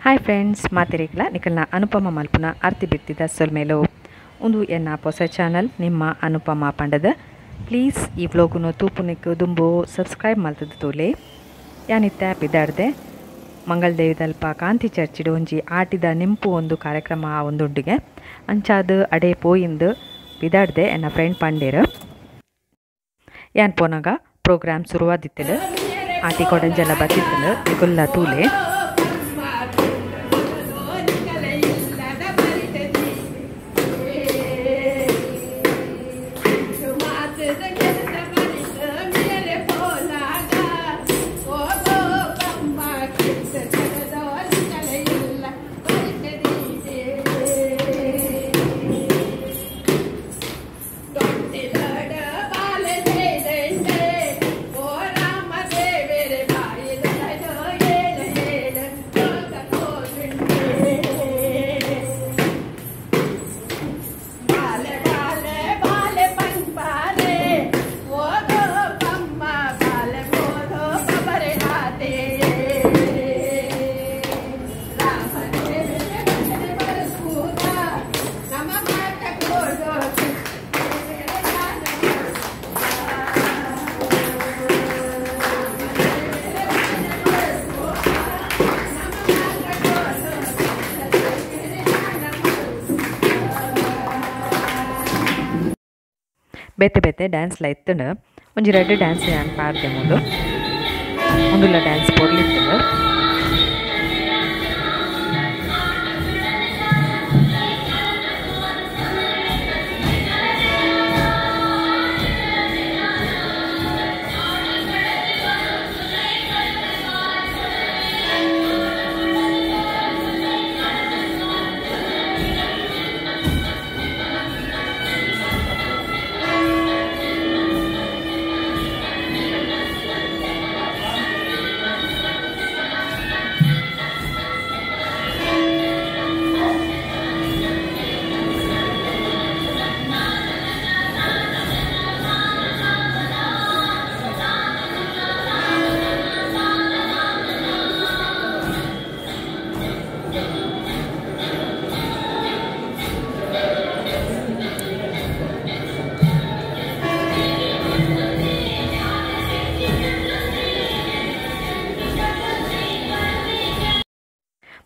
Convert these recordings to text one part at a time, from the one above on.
Hi friends, ಮಾತೆರಿಗ್ಲ ನಿಕಲ್ನ ಅನುಪಮ ಮಲ್ಪುನ ಆರ್ತಿ ಬಿತ್ತಿದ ಸೊಲ್ಮೇಲು ಉಂದು ಎನ್ನ ಹೊಸ ಚಾನಲ್ ನಿಮ್ಮ ಅನುಪಮ ಪಂಡದ. ಪ್ಲೀಸ್ ಈ ವ್ಲಾಗುನು ತೂಪುನಿಕ್ ದುಂಬು ಸಬ್ಸ್ಕ್ರೈಬ್ ಮಲ್ತದ ತೋಲೆ. ಯಾನಿತ್ತ ಪಿದಾಡ್ದೆ ಮಂಗಳದೇವಿದಲ್ಪ ಕಾಂತಿ ಚರ್ಚಿಡ್ ಒಂಜಿ ಆಟಿದ ನಿಂಪು ಒಂದು ಕಾರ್ಯಕ್ರಮ ಒಂದುಂಡಿಗೆ ಅಂಚಾದ ಅಡೆ ಪೋಯಿಂದು ಪಿದಾಡ್ದೆ ಎನ್ನ ಫ್ರೆಂಡ್ ಪಂಡೇರು. ಯಾನ್ ಪೋನಾಗ ಪ್ರೋಗ್ರಾಮ್ ಶುರುವಾದಿತ್ತಲು, ಆಟಿ ಕೊಡಂಜೆಲ್ಲ ಬತ್ತಿತ್ತಲು ನಿಕುಲ್ಲ ತೂಲೆ. ಬೇತೆ ಬೇತೆ ಡ್ಯಾನ್ಸ್ ಲ ಇತ್ತುಂಡು, ಒಂಜಿ ರಡ್ಡ್ ಡ್ಯಾನ್ಸ್ ಯಾನ್ ಪಾಡ್ದೆ ಮೂಲು ಉಂದುಲ ಡ್ಯಾನ್ಸ್ ಪೊರ್ಲಿತ್ತುಂಡು.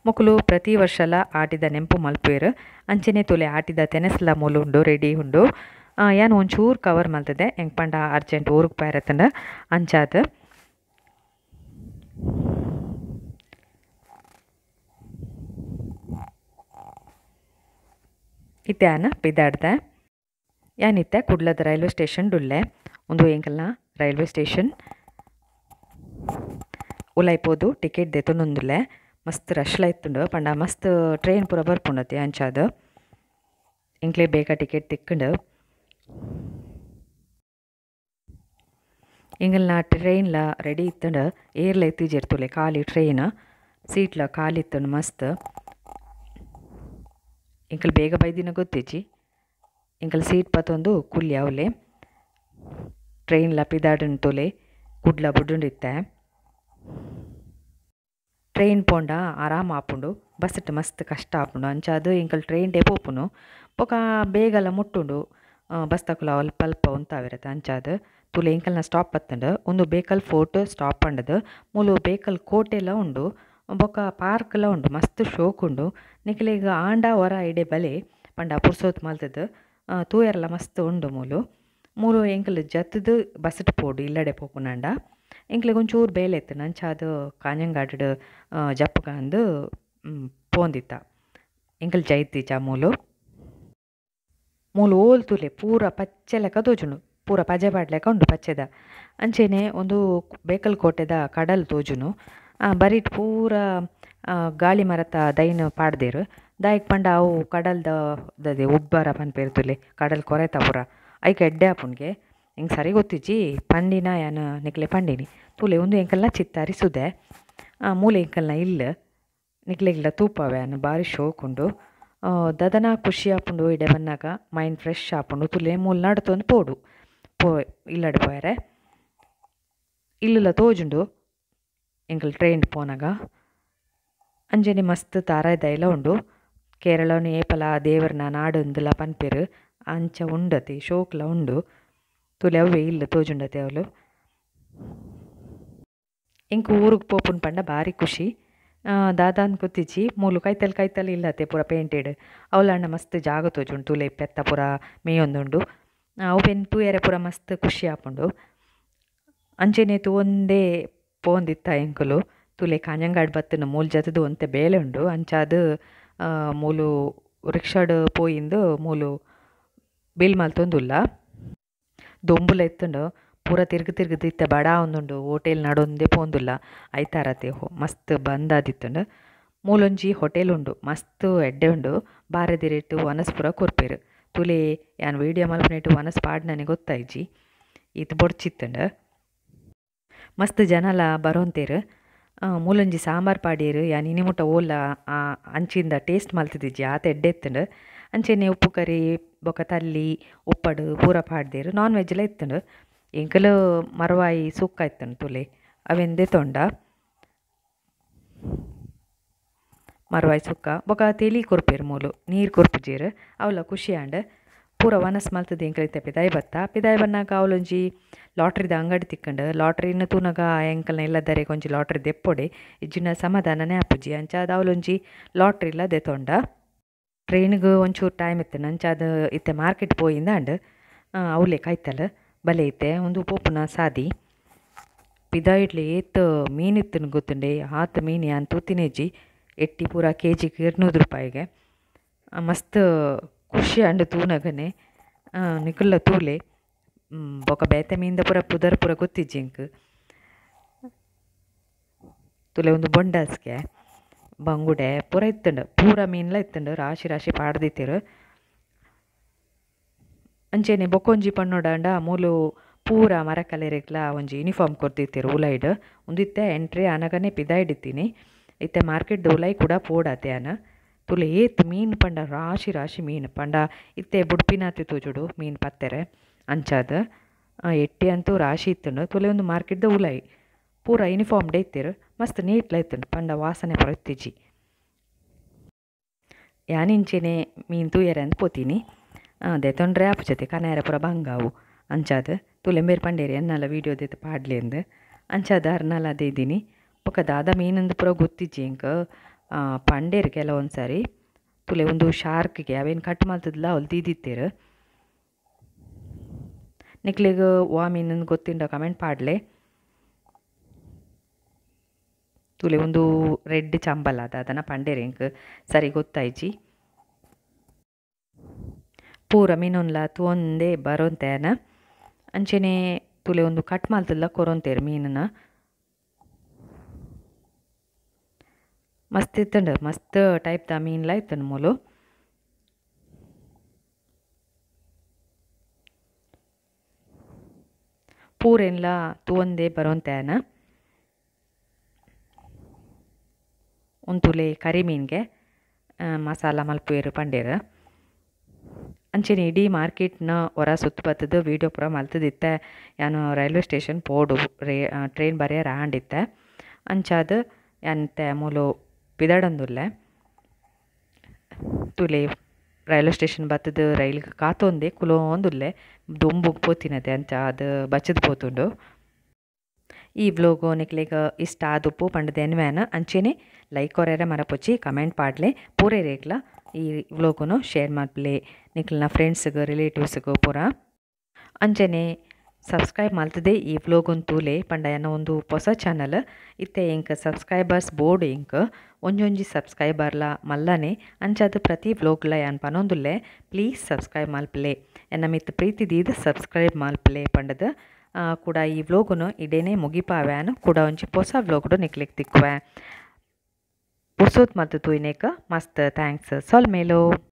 ಮೊಕುಲು ಪ್ರತಿ ವರ್ಷಲ ಆಟಿದ ನೆಂಪು ಮಲ್ಪುವೆರ್. ಅಂಚನೆ ತುಲೆ ಆಟಿದ ತೆನಸ್ಲ ಮೂಲು ಉಂಡು, ರೆಡಿ ಉಂಡು. ಯಾನ್ ಒಂಚೂರು ಕವರ್ ಮಲ್ತದೆ, ಎಂಕ್ ಪಂಡ ಅರ್ಜೆಂಟ್ ಊರುಗ್ ಪೋಯೆರೆತ್ತಂಡ ಅಂಚಾದ್. ಇತ್ತೆ ಯಾನ್ ಪಿದಾಡ್ದೆ. ಯಾನ್ ಇತ್ತೆ ಕುಡ್ಲದ ರೈಲ್ವೆ ಸ್ಟೇಷನ್ ಡುಲ್ಲೆ. ಉಂದು ಎಂಕಲ್ನ ರೈಲ್ವೆ ಸ್ಟೇಷನ್. ಉಲಾಯಿ ಪೋದು ಟಿಕೆಟ್ ದೆತೊಂದುಲ್ಲೆ. ಮಸ್ತ್ ರಶ್ಲ ಇತ್ತುಂಡು, ಪಂಡ ಮಸ್ತ್ ಟ್ರೈನ್ ಪೂರ ಬರ್ಪುಂಡತೆ ಅಂಚಾದ್ ಎಂಕ್ಲೆ ಬೇಗ ಟಿಕೆಟ್ ತಿಕ್ಕುಂಡು. ಎಂಗಲ್ನ ಟ್ರೈನ್ಲ ರೆಡಿ ಇತ್ತುಂಡು, ಏರ್ಲ ಇತ್ತಿಜೆರ್ ತೂಲೆ, ಖಾಲಿ ಟ್ರೈನ್, ಸೀಟ್ಲ ಖಾಲಿ ಇತ್ತುಂಡು ಮಸ್ತ್. ಎಂಕಲ್ ಬೇಗ ಬೈದಿನ ಗೊತ್ತಿಜ್ಜಿ, ಎಂಕಲ್ ಸೀಟ್ ಪತ್ತೊಂದು ಕುಲ್ಲಿ ಅವಲೆ. ಟ್ರೈನ್ಲ ಪಿದಾಡುಂಡು ತೂಲೆ, ಕುಡ್ಲ ಬುಡುಂಡಿತ್ತೆ. ಟ್ರೈನ್ ಪೋಂಡ ಆರಾಮ ಆಪುಂಡು, ಬಸ್ಟ್ ಮಸ್ತ್ ಕಷ್ಟ ಆಪುಂಡು. ಅಂಚಾದ್ ಎಂಕಲ್ ಟ್ರೈನ್ ಡೇ ಪೋಪುನು ಬೊಕ ಬೇಗಲ ಮುಟ್ಟುಂಡು. ಬಸ್ ತಕುಲ ಅಲ್ಪ ಅಲ್ಪ ಉಂತಾವಿರತ್ತೆ. ಅಂಚಾದ್ ತುಲೆ ಎಂಕಲ್ನ ಸ್ಟಾಪ್ ಬತ್ತುಂಡು. ಉಂದು ಬೇಕಲ್ ಫೋರ್ಟ್ ಸ್ಟಾಪ್ ಪಂಡದು. ಮೂಲು ಬೇಕಲ್ ಕೋಟೆಲ ಉಂಡು, ಬೊಕ ಪಾರ್ಕ್ಲ ಉಂಡು, ಮಸ್ತ್ ಶೋಕ್ ಉಂಡು. ನಿಕಲೆಗ್ ಆಂಡ ಹೊರ ಇಡೆ ಬಲೆ ಪಂಡ ಪುರ್ಸೋತ್ ಮಲ್ತದು ತೂಯರ್ಲ ಮಸ್ತ್ ಉಂಡು. ಮೂಲು ಮೂಲು ಎಂಕಲ್ ಜತ್ತುದು ಬಸ್ಟ್ ಪೋಡು, ಇಲ್ಲಡೆ ಪೋಪುನಂಡ. ಎಂಕ್ಲೆಗ್ ಒಂಚೂರು ಬೇಲೆ ಇತ್ತು, ಅಂಚಾದ್ ಕಾಂಜಂಗಾಡು ಜಪ್ಪುಗಂದು ಪೋಂದಿತ್ತ. ಎಂಕಲ್ ಜೈತಿಜ ಮೂಲು ಮೂಲು ಓಲ್ ತೂಲೆ ಪೂರ ಪಚ್ಚೆ ಲೆಕ್ಕ ತೋಜುಂಡು, ಪೂರ ಪಜೆ ಪಾಡ್ಲೆಕ್ಕ ಉಂಡು ಪಚ್ಚೆದ. ಅಂಚೆನೆ ಒಂದು ಬೇಕಲ್ ಕೋಟೆದ ಕಡಲ್ ತೋಜುನು. ಬರಿಟ್ ಪೂರ ಗಾಳಿ ಮರತ ದೈನ್ ಪಾಡ್ದೆರ್. ದಾಯೆಗ್ ಪಂಡ ಅವು ಕಡಲ್ದ ದದೆ ಉಬ್ಬರ ಪನ್ಪೆರ್ ತೂಲೆ, ಕಡಲ್ ಕೊರೆತ ಪೂರ ಐಕ್ ಎಡ್ಡೆ ಆಪುಂಡ್ಗೆ. ಎಂಕ್ ಸರಿ ಗೊತ್ತಿಜ್ಜಿ, ಪಂಡಿನ ಯಾನ್ ನಿಕ್ಲೆ ಪಂಡಿನಿ. ತೂಲೆ ಉಂದು ಎಂಕಲ್ನ ಚಿತ್ತಾರಿ ಸುದೆ, ಮೂಲೆ ಎಂಕಲ್ನ ಇಲ್ಲ್. ನಿಕ್ಲೆಗ್ಲ ತೂಪವೆ ಯಾನ್, ಬಾರಿ ಶೋಕ್ ಉಂಡು. ದದನ ಖುಷಿ ಆಪುಂಡು ಇಡೆ ಬನ್ನಾಗ, ಮೈಂಡ್ ಫ್ರೆಶ್ ಆಪುಂಡು. ತುಲೆ ಮೂಲು ನಡತೊಂದು ಪೋಡು ಪೋ ಇಲ್ಲಡೆ ಪೋಯರೆ ಇಲ್ಲುಲ ತೋಜುಂಡು ಎಂಕಲ್ ಟ್ರೈನ್ ಪೋನಾಗ. ಅಂಚನೆ ಮಸ್ತ್ ತಾರಾಯಿದ ಉಂಡು. ಕೇರಳನು ಏಪಲ ದೇವರನ ನಾಡುಂದುಲ ಪನ್ಪೆರ್ ಅಂಚ ಉಂಡತೆ ಶೋಕ್ಲ ಉಂಡು. ತೂಲೆ ಅವ್ವೆ ಇಲ್ಲ್ ತೋಜುಂಡತೆ ಅವ್ಲು. ಎಂಕ್ ಊರುಗ್ ಪೋಪುನ್ ಪಂಡ ಬಾರಿ ಖುಷಿ. ದಾದಾನ್ ಗೊತ್ತಿಜ್ಜಿ ಮೂಲು ಕೈತಲ್ ಕೈತಲ್ ಇಲ್ಲತೆ ಪೂರ ಪೇಂಟೆಡ್ ಅವ್ಲಾಂಡ ಮಸ್ತ್ ಜಾಗ ತೋಜುಂಡು. ತೂಲೆ ಪೆತ್ತ ಪೂರ ಮೇಯೊಂದುಂಡು. ಅವು ತೂಯರೆ ಪೂರ ಮಸ್ತ್ ಖುಷಿ ಆಪುಂಡು. ಅಂಚನೆ ತೂವೊಂದೇ ಪೋಂದಿತ್ತ ಎಂಕುಲು. ತೂಲೆ ಕಾಂಜಂಗಾಡ್ ಬತ್ತಿನ ಮೂಲು ಜತದು ಒಂತೆ ಬೇಲೆ ಉಂಡು. ಅಂಚಾದ್ ಮೂಲು ರಿಕ್ಷಾಡ್ ಪೋಯಿಂದು ಮೂಲು ಬಿಲ್ ಮಲ್ತೊಂದುಲ್ಲ. ದೊಂಬುಲ ಇತ್ತುಂಡು ಪೂರ ತಿರ್ಗು ತಿರ್ಗುದು ಇತ್ತೆ ಬಡ ಒಂದುಂಡು. ಹೋಟೆಲ್ ನಡೊಂದೇ ಪೋಂದುಲ್ಲ. ಐತಾರತೆ ಮಸ್ತ್ ಬಂದಾದಿತ್ತುಂಡು. ಮೂಲೊಂಜಿ ಹೋಟೆಲ್ ಉಂಡು ಮಸ್ತ್ ಎಡ್ಡೆ ಉಂಡು. ಬಾರೆದಿರೇಟು ವನಸ್ ಪೂರ ಕೊರ್ಪೆರ್. ತೂಲೆ ಯಾನ್ ವೀಡಿಯೋ ಮಲ್ಪುನೇಟು ವನಸ್ ಪಾಡ್ನನೆ ಗೊತ್ತಾಯ್ಜಿ. ಈತ್ ಬೊಡ್ಚಿತ್ತುಂಡು. ಮಸ್ತ್ ಜನಲ ಬರೋಂತೇರು. ಮೂಲೊಂಜಿ ಸಾಂಬಾರ್ ಪಾಡ್ಯೆರ್. ಯಾನ್ ಇನಿ ಮುಟ್ಟ ಓಲ ಅಂಚಿಂದ ಟೇಸ್ಟ್ ಮಲ್ತಿದ್ದಿಜ್ಜಿ ಆತ ಎಡ್ಡೆ ಇತ್ತುಂಡು. ಅಂಚೆನೆ ಉಪ್ಪು ಕರಿ ಬೊಕ ತಲ್ಲಿ ಉಪ್ಪಡು ಪೂರ ಪಾಡ್ದೆರ್. ನಾನ್ ವೆಜ್ಲ ಇತ್ತುಂಡು. ಎಂಕಲು ಮರವಾಯಿ ಸುಕ್ಕ ಇತ್ತುಂಡು ತೂಲೆ ಅವೆನ್ ದೆತೊಂಡ ಮರವಾಯಿ ಸುಕ್ಕ ಬೊಕ ತೆಲಿ ಕೊರ್ಪೆರ್ ಮೂಲು ನೀರು ಕೊರ್ಪುಜೆರ್. ಅವಲ ಖುಷಿ ಆಂಡ್. ಪೂರ ವನಸ್ ಮಲ್ತದು ಎಂಕಲ್ ಇತ್ತೆ ಪಿದಾಯಿ ಬತ್ತ. ಪಿದಾಯಿ ಬನ್ನಾಗ ಅವಲೊಂಜಿ ಲಾಟ್ರಿದ ಅಂಗಡಿ ತಿಕ್ಕಂಡು. ಲಾಟ್ರಿನ ತೂನಗ ಎಂಕಲ್ನ ಇಲ್ಲದರೆಗ್ ಒಂಜಿ ಲಾಟ್ರಿ ದೆಪ್ಪೊಡೆ ಇಜ್ಜಿನ ಸಮಾಧಾನನೇ ಆಪುಜಿ. ಅಂಚಾದ್ ಅವಲೊಂಜಿ ಲಾಟ್ರಿಲ ದೆತೊಂಡ. ಟ್ರೈನ್ಗ್ ಒಂಚೂರು ಟೈಮ್ ಇತ್ತುಂಡು. ಅಂಚಾದ್ ಇತ್ತೆ ಮಾರ್ಕೆಟ್ ಪೋಯಿಂದಾಂಡ್. ಅವ್ಲೆ ಕೈತಲ್ ಬಲೆ ಇತ್ತೆ ಉಂದು ಪೋಪುನ ಸಾದಿ. ಪಿದಾಯಿಡ್ಲೆ ಏತ್ ಮೀನು ಇತ್ತುಂಡು ಗೊತ್ತುಂಡೆ. ಆತ್ ಮೀನು ಯಾನ್ ತೂತಿನೇಜಿ. ಎಟ್ಟಿ ಪೂರ ಕೆ ಜಿಗ್ 200 ರೂಪಾಯಿಗೆ. ಮಸ್ತ್ ಖುಷಿ ಆಂಡ್ ತೂನಗನೆ. ನಿಕುಲ್ಲ ತೂಲೆ ಬೊಕ ಬೇತೆ ಮೀನ್ದ ಪೂರ ಪುದರ್ ಪೂರ ಗೊತ್ತಿಜ್ಜಿ ಎಂಕ್. ತೂಲೆ ಒಂದು ಬೊಂಡಾಸ್ಗೆ ಬಂಗುಡೆ ಪೂರ ಇತ್ತುಂಡು. ಪೂರ ಮೀನ್ಲ ಇತ್ತುಂಡು. ರಾಶಿ ರಾಶಿ ಪಾಡ್ದಿತ್ತೆರ್. ಅಂಚೆನೆ ಬೊಕೊಂಜಿ ಪಣ್ಣೋಡಾಂಡ ಮೂಲು ಪೂರ ಮರಕಲೆರೆಗ್ಲ ಒಂಜಿ ಯೂನಿಫಾರ್ಮ್ ಕೊರ್ದಿತ್ತೆರ್ ಉಲೈಡ್. ಉಂದು ಇತ್ತೆ ಎಂಟ್ರಿ ಆನಗನೆ ಪಿದಾಯ್ಡಿತ್ತೀನಿ. ಇತ್ತೆ ಮಾರ್ಕೆಟ್ ಉಲೈ ಕೂಡ ಪೋಡಾತೆ ಯಾನ್. ತೂಲೆ ಏತ್ ಮೀನು ಪಂಡ ರಾಶಿ ರಾಶಿ ಮೀನು ಪಂಡ ಇತ್ತೆ ಬುಡ್ಪಿನಾತಿ ತೋಜುಡು ಮೀನು ಪತ್ತೆರೆ. ಅಂಚಾದ್ ಎಟ್ಟಿ ಅಂತೂ ರಾಶಿ ಇತ್ತುಂಡು. ತೂಲೆ ಒಂದು ಮಾರ್ಕೆಟ್ದ ಉಲೈ ಪೂರ ಯೂನಿಫಾರ್ಮ್ ಡೇ ಇತ್ತೆರ್. ಮಸ್ತ್ ನೀಟ್ಲ ಇತ್ತುಂಡು. ಪಂಡ ವಾಸನೆ ಪೂರ ಇತ್ತಿಜಿ. ಯಾನ್ ಇಂಚೆನೆ ಮೀನು ತೂಯರೆ ಅಂದ್ ಪೋತೀನಿ. ದೆತೊಂಡ್ರೆ ಆಪುಜತೆ ಕನಾಯರೆ ಪೂರ ಬಂಗಾವು. ಅಂಚಾದ್ ತೂಲೆ ಮೇರ್ ಪಂಡೇರಿ ಎನ್ನಲ ವೀಡಿಯೋ ದೆತ್ ಪಾಡ್ಲೆಂದ್. ಅಂಚಾದ್ ಅರ್ನಲ ದೆಯ್ದಿನಿ. ಬೊಕ ದಾದ ಮೀನಂದು ಪೂರ ಗೊತ್ತಿಜ್ಜಿ ಎಂಕ್. ಪಂಡೇರು ಕೆಲವೊಂದು ಸಾರಿ. ತೂಲೆ ಒಂದು ಶಾರ್ಕ್ಗೆ ಅವೇನು ಕಟ್ ಮಲ್ತದ್ಲ ಅವ್ಲು ದೀದಿತ್ತೆರ್. ನಿಕ್ಲೆಗ್ ವಾ ಮೀನಂದು ಗೊತ್ತಿಂಡ ಕಮೆಂಟ್ ಪಾಡ್ಲೆ. ತೂಲೆ ಒಂದು ರೆಡ್ ಚಂಬಲ ದಾದನ ಪಂಡೇರು ಎಂಕ್ ಸರಿ ಗೊತ್ತಾಯ್ಜಿ. ಪೂರ ಮೀನುನ್ಲ ತೂವೊಂದೇ ಬರೋಂತೇನ. ಅಂಚೆನೆ ತೂಲೆ ಒಂದು ಕಟ್ ಮಲ್ತದ್ಲ ಕೊರೊಂತೇರು ಮೀನನ್ನ. ಮಸ್ತ್ ಇತ್ತುಂಡು. ಮಸ್ತ್ ಟೈಪ್ದ ಮೀನ್ಲ ಇತ್ತುಂಡು ಮೂಲು. ಪೂರೆನ್ಲ ತೂವೊಂದೇ ಬರೋಂತೇನ. ಉಂತುಲೆ ಕರಿಮೀನ್ಗೆ ಮಸಾಲ ಮಲ್ಪುವೆರ್ ಪಂಡೇರು. ಅಂಚೆನೆ ಇಡೀ ಮಾರ್ಕೆಟ್ನ ಹೊರ ಸುತ್ತು ಬತ್ತದು ವೀಡಿಯೋ ಪೂರ ಮಲ್ತದಿತ್ತೆ. ಯಾನು ರೈಲ್ವೆ ಸ್ಟೇಷನ್ ಪೋಡು ಟ್ರೈನ್ ಬರ್ಯರ ಆಂಡಿತ್ತೆ. ಅಂಚಾದ್ ಯಾನ್ ಮೂಲು ಪಿದಡೊಂದುಲ್ಲೆ. ತೂಲೆ ರೈಲ್ವೆ ಸ್ಟೇಷನ್ ಬತ್ತದು ರೈಲ್ಗ್ ಕಾತೊಂದೆ ಕುಲೋಂದುಲ್ಲೆ. ದೊಂಬುಗ್ ಪೋತಿನತೆ ಅಂಚ ಅದು ಬಚ್ಚದ್ ಪೋತುಂಡು. ಈ ವ್ಲೋಗು ನಿಕ್ಲೆಗ್ ಇಷ್ಟ ಆದುಪ್ಪು ಪಂಡದ ಎನ್ವ್ಯಾನ. ಅಂಚೆನೆ ಲೈಕ್ ಕೊರ್ಯರೆ ಮರಪೊಚ್ಚಿ ಕಮೆಂಟ್ ಪಾಡ್ಲೆ. ಪೂರೆರೆಗ್ಲ ಈ ವ್ಲೋಗುನು ಶೇರ್ ಮಲ್ಪಲೆ ನಿಕ್ಲೆನ ಫ್ರೆಂಡ್ಸ್ಗ್ ರಿಲೇಟಿವ್ಸ್ಗ್ ಪೂರ. ಅಂಚೆನೆ ಸಬ್ಸ್ಕ್ರೈಬ್ ಮಲ್ತದೆ ಈ ವ್ಲೋಗುನ್ ತೂಲೆ. ಪಂಡ ಎನ್ನ ಒಂದು ಪೊಸ ಚಾನಲ್ ಇತ್ತೆ ಎಂಕ್ ಸಬ್ಸ್ಕ್ರೈಬರ್ಸ್ ಬೋರ್ಡ್ ಎಂಕ್ ಒಂಜೊಂಜಿ ಸಬ್ಸ್ಕ್ರೈಬರ್ಲ ಮಲ್ಲನೆ. ಅಂಚಾದ್ ಪ್ರತಿ ವ್ಲೋಗ್ಲ ಯಾನ್ ಪನೊಂದುಲ್ಲೆ ಪ್ಲೀಸ್ ಸಬ್ಸ್ಕ್ರೈಬ್ ಮಲ್ಪಲೆ. ಎನ್ನ ಮಿತ್ ಪ್ರೀತಿ ದೀದ್ ಸಬ್ಸ್ಕ್ರೈಬ್ ಮಲ್ಪಲೆ ಪಂಡದ ಕೂಡ ಈ ವ್ಲೋಗುನು ಇಡೇನೆ ಮುಗಿಪಾವ್ಯಾನು. ಕೂಡ ಒಂಜಿ ಪೊಸ ವ್ಲೋಗ್ಡು ನಿಕ್ಲೆಗ್ ತಿಕ್ಕುವೆ. ಪುರ್ಸೊತ್ ಮಲ್ತ್ ತೂಯಿನೇಕ ಮಸ್ತ್ thanks. ಸೊಲ್ಮೆಲು.